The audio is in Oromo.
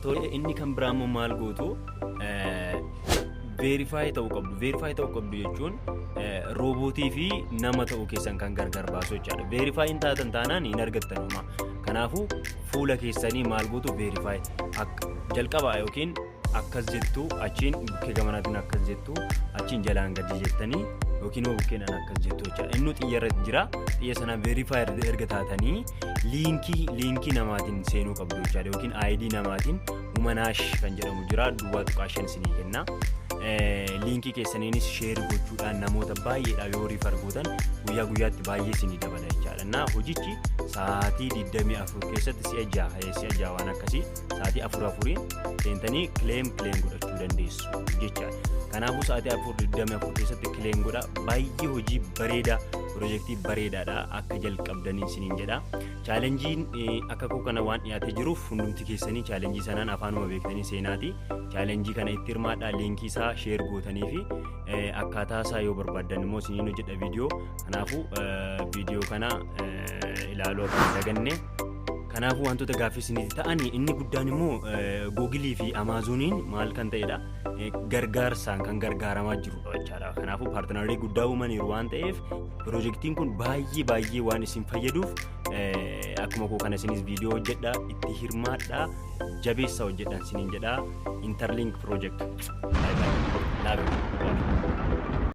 Tole, inni kan biraa immoo maal gootu? Verify ta'uu qabdu. Verify ta'uu qabdu jechuun roobootii fi nama ta'uu keessan kan gargar baasu jechaadha. Verify hin taatan taanaan hin argattan homaa. Kanaafuu fuula keessanii maal gootu? Verify jalqaba yookiin akkas jettu, achiin bukkee gamanaatiin akkas jettu, achiin jalaan gadi jettanii yookiin immoo bukkeenaan akkas jettu jechaadha. Inni xiyya jira. Xiyya sana verify erga taatanii liinkii namaatiin seenuu qabdu jechaadha, yookiin ID namaatiin umanaash kan jedhamu jira, 0.5 isinii kenna. Liinkii keessaniinis share gochuudhaan namoota baay'eedhaaf yoo refer gootan guyyaa guyyaatti baay'ee isinii dabala jechaadha. Na hojichi sa'aatii 24 keessatti si'a 6, si'a 6 waan akkasii, sa'aatii afur afuriin seentanii claim godhachuu dandeessu jechaadha. Kanaafuu sa'aatii 24 keessatti claim godha. Baay'ee hojii bareedaa, piroojeektii bareedaadha, akka jalqabdanii isiniin jedha. Challengeiin akka koo kana waan dhiyaatee jiruuf hundumti keessanii challenge sanaan afaanuma beektanii seenaati. Challenge kana itti hirmaadhaa, liinkii isaa share gootanii fi akkaataa isaa yoo barbaaddan immoo isiniin hojjedha viidiyoo. Kanaafuu viidiyoo kana ilaaluu akka hin daganne. Kanaafuu wantoota gaaffii isinitti ta'an, inni guddaan immoo Googilii fi Amaazoniin maal kan ta'edha, gargaarsaan kan gargaaramaa jirudha jechaadha. Kanaafuu partnerii guddaa uumaniiru waan ta'eef piroojeektiin kun baay'ee baay'ee waan isin fayyaduuf akkuma koo kana isinis viidiyoo hojjedhaa, itti hirmaadhaa, jabeessa hojjedhaan isiniin jedhaa. Interlink Project. Bye bye. Love you.